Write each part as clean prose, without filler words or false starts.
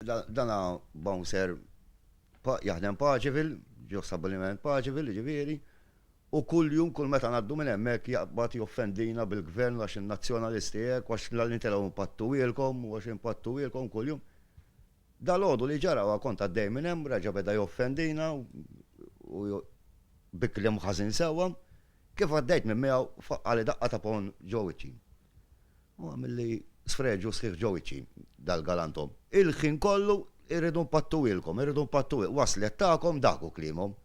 Dana bouncer jaħdem Paceville, ġo stabbiliment Paceville, jiġifieri, u kuljum kull meta ngħaddu minn hemmhekk jaqbad joffendina bil-gvern għax in-Nazzjonalisti hekk u għax la nitilgħu npattuhielkom u għax inpattuhielkom kuljum. Dalgħodu li ġara huwa kont għaddej minn hemm reġa' beda joffendina u bi kliem ħażin sewwa. Kif għaddejt minn miegħu faqqagħli daqqa ta' ponn ġo wiċċi. U għamilli sfreġju sħiħ ġo wiċċi dal-galantom. Il-ħin kollu irridu npattuhielkom, irridu npattuhielkom, waslet tagħkom dak hu kliemhom.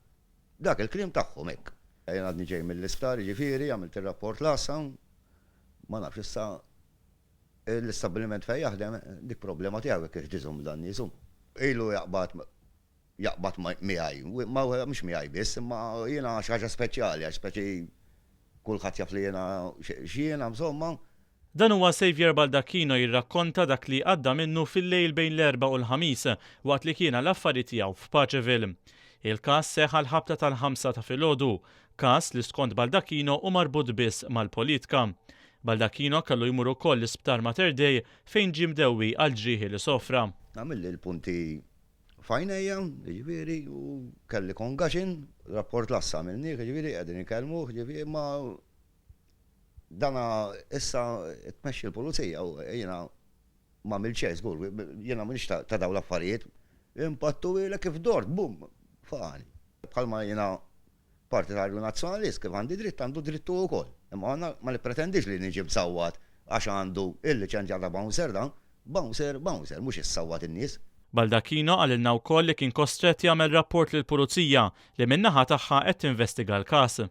Dak il-kliem tagħhom hekk. Jien għadni ġej mill-isptar jiġifieri għamilt ir-rapport l-għassa, ma nafx issa l-istabbiliment fejn jaħdem dik problema tiegħu jekk iħdiżhom dan niesu. Ilu jaqbad jaqbad miegħi, ma mhux miegħi biss, imma jiena xi ħaġa speċjali għax speċi kulħadd jaf li jiena x'jiena insomma. Dan huwa Saviour Baldacchino jirrakkonta dak li għadda minnu fil-lejl bejn l-Erbgħa u l-Ħamis waqt li kien għal affari tiegħu f'Paceville. Il-każ seħħ għall-ħabta tal-ħamsa ta' filgħodu, każ li skont Baldacchino hu marbut biss mal-politka. Baldacchino kellu jmur ukoll l-Isptar Mater Dei fejn ġie mdewwi għall-ġrieħi li sofra. Għamilli l-punti f'għajnejja, jiġifieri, u kelli concussion, rapport l-għassa għamilnieh, jiġifieri, qegħdin ikellmuh, jiġifieri, imma dana issa tmexxi l-pulizija u jiena m'għamilt xejn żgur, jiena m'iniex ta' dawn l-affarijiet. Impattuhielek kif dort, bum, faqani. Bħalma jiena Partitarju Nazzjonalist kif għandi dritt għandu dritt hu wkoll. Imma ma nippretendix li niġi msawwat għax għandu il-liċenzja ta' bouncer dan. Bouncer, bouncer, mhux issawwat in-nies. Baldacchino qalilna wkoll li kien kostrett jagħmel rapport lill-Pulizija li min-naħa tagħha qed tinvestiga l-każ.